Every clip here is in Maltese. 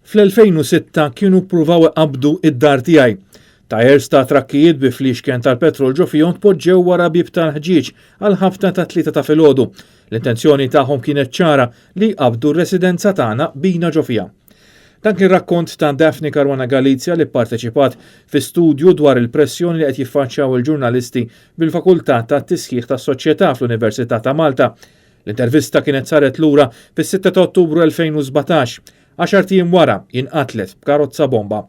Fl-2006 kienu ppruvaw iqabbdu id-dar tiegħi. Tajers ta' trakkijiet bi fliexken tal-petrol ġo fihom tpoġġew wara bieb tal-ħġieġ għal ħabta tat-tlieta ta' filgħodu. L-intenzjoni tagħhom kienet ċara li jqabbdu r-residenza tagħna bina ġo fiha. Dan kien rakkont ta' Daphne Caruana Galizia li pparteċipat fi studju dwar il-pressjoni li qed jiffaċċjaw il-ġurnalisti bil-Fakultà tat-Tisħiħ tas-Soċjetà fl-Università ta' Malta. L-intervista kienet saret lura fis-6 ta' Ottubru 2017. Għaxart ijiem wara inqatlet b'karozza bomba.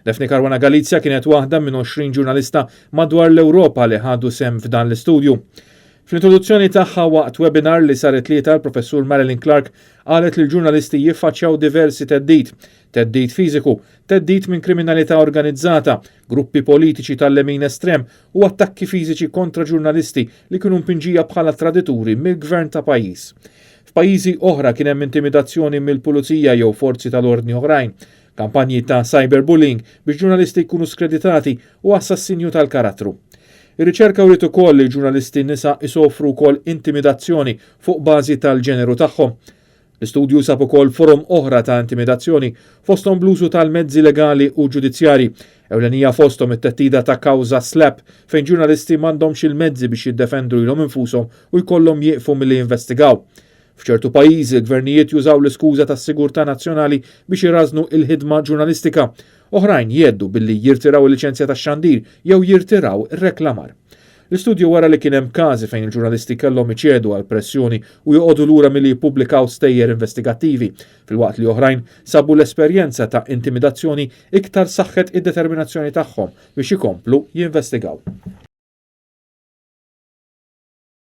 Daphne Caruana Galizia kienet waħda minn 20 ġurnalista madwar l-Ewropa li ħadu sehem f'dan l-istudju. Fl-introduzzjoni tagħha waqt webinar li saret it-Tlieta, l-Professur Marilyn Clark qalet li l-ġurnalisti jiffaċċjaw diversi theddid: theddid fiżiku, theddid minn kriminalità organizzata, gruppi politiċi tal-lemin estrem u attakki fiżiċi kontra ġurnalisti li kienu mpinġija bħala tradituri mill-gvern ta' pajjiż. F'pajjiżi oħra kien hemm intimidazzjoni mill-pulizija jew forzi tal-ordni oħrajn, kampanji ta' cyberbullying biex ġurnalisti jkunu skreditati u assassinju tal-karattru. Ir-riċerka wriet ukoll li ġurnalisti nisa isofru wkoll intimidazzjoni fuq bażi tal-ġeneru tagħhom. L-istudju sab ukoll forom oħra ta' intimidazzjoni, fosthom bl-użu tal-mezzi legali u ġudizzjari. Ewlenija fosthom it-theddida ta' kawża SLAPP, fejn ġurnalisti m'għandhomx il-mezzi biex jiddefendu lilhom infushom u jkollhom jieqfu milli jinvestigaw. F'ċertu pajjiżi l-gvernijiet jużaw l-iskuża tas-sigurtà nazzjonali biex irażnu il-ħidma ġurnalistika. Oħrajn jheddu billi jirtiraw il-liċenzja tax-xandir jew jirtiraw reklamar. L-istudju wera li kien hemm każi fejn il-ġurnalisti kellhom iċedu għal pressjoni u joqogħdu lura milli jippubblikaw stejjer investigattivi, filwaqt li oħrajn sabu l-esperjenza ta' intimidazzjoni iktar saħħet id-determinazzjoni tagħhom biex ikomplu jinvestigaw.